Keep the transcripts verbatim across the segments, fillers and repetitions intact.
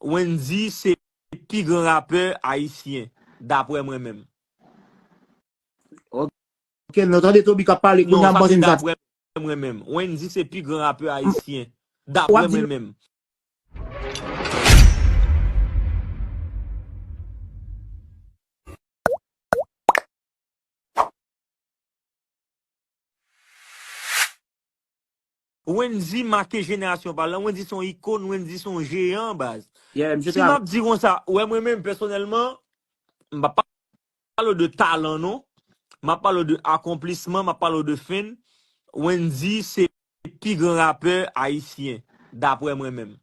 Wendyy se pi gran rapè ayisyen, daprè mwen menm. Ok, nou tande Toby k ap pale kounye a, m panse n sa. Daprè mwen menm. Wendyy se pi gran rapè ayisyen, daprè mwen menm. Wendyy make jenerasyon pa l lan. Wendyy se yon ikòn, Wendyy se yon jeyan, baz. Si m ap di konsa, wè, mwen menm pèsonèlman, m pa pale w de talan non. M ap pale w de akonplisman, m ap pale w de fen. Wendyy se pi gran rapè ayisyen, daprè mwen menm.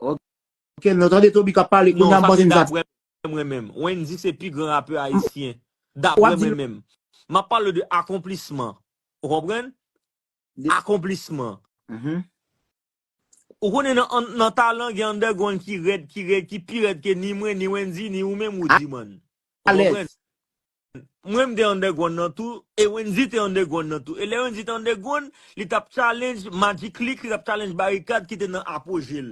Ok, nou tande Toby k ap pale kounye a, m panse n sa. Daprè mwen menm. Wendyy se pi gran rapè ayisyen, daprè mwen menm. M ap pale w de akonplisman. Ou konprann? Akonplisman. Ou konnen nan, nan talan, gen underground ki rèd, ki rèd, ki pi rèd ke ni mwen, ni Wendyy, ni ou menm, Rudy, man. Ou konprann? Mwen, m te underground nan tou, e Wendyy te underground nan tou. E lè Wendyy te underground, li t ap challenge Magic Click, li t ap challenge Barikad ki te nan apoje l.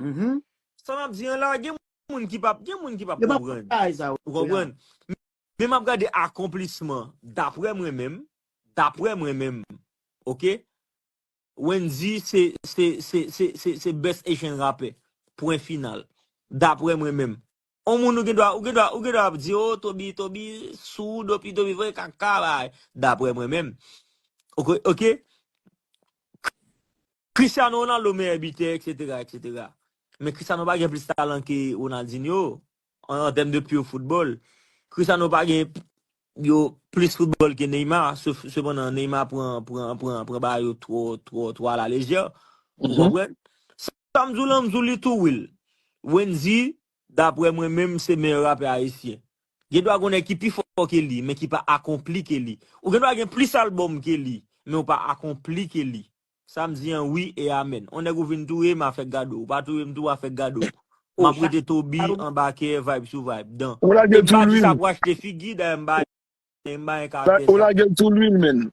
Sa m ap di an la, gen moun ki p ap, gen moun ki p ap konprann. Ou konprann? Men m ap gade akonplisman, daprè mwen menm, daprè mwen menm, ok? Wendyy se, se, se, se, se, se best Asian rapè. Pwen final. Daprè mwen menm. On moun ou gen dwa, ou gen dwa, ou gen dwa ap di, oh, Toby, Toby, sou, Toby, Toby, vre kaka, bay. Daprè mwen menm. Ok, ok. Cristiano Ronaldo meyè bitè, et cetera, et cetera. Men Cristiano pa gen plis talan ke Ronaldinho, an, an tèm de pure football. Cristiano pa gen yo plis football ke Neymar, se-, sepandan Neymar pran, pran, pran, pran bagay yo twò, twò, twò alalejè. Ou konprann? Sa m di w lan, m di w li tou real. Wendyy, daprè mwen menm, se meyè rapè ayisyen. Gen dwa gen yon nèg ki pi fò ke li, men ki pa akonpli ke li. Ou gen dwa gen plis albòm ke li, men ou pa akonpli ke li. Sa m di an wi e amèn. On nèg ou vin touye m, a fèk gade w. Ou pa touye m tou, a fèk gade w. M ap rete Toby anba kè, vibe sou vibe. Dan. E m pa di sa pou achte figi, dayè m ba, m ba yon ka fè sa. Ou lage l tou lwil, menm.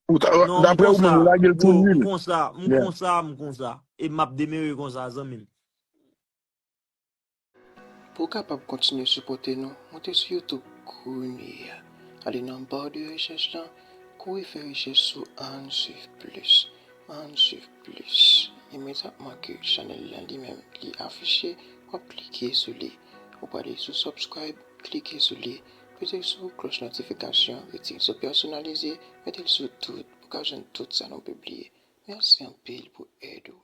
Daprè ou menm, ou lage l tou lwil. M konsa, m konsa, m konsa. E m ap demere konsa, zanmi m. Pou w kapab kontinye sipòte nou, monte sou YouTube kounye a. Ale nan ba de rechèch lan, kouri fè rechèch sou Ann Swiv Plis. Ann Swiv Plis. Imedyatman ke chanèl lan li menm li afiche, w ap klike sou li. Ou prale sou subscribe, klike sou li. Peze sou klòch notifikasyon, retire sou pèsonalize, mete l sou tout pou w ka jwenn tout sa nou pibliye. Mèsi anpil pou èd ou.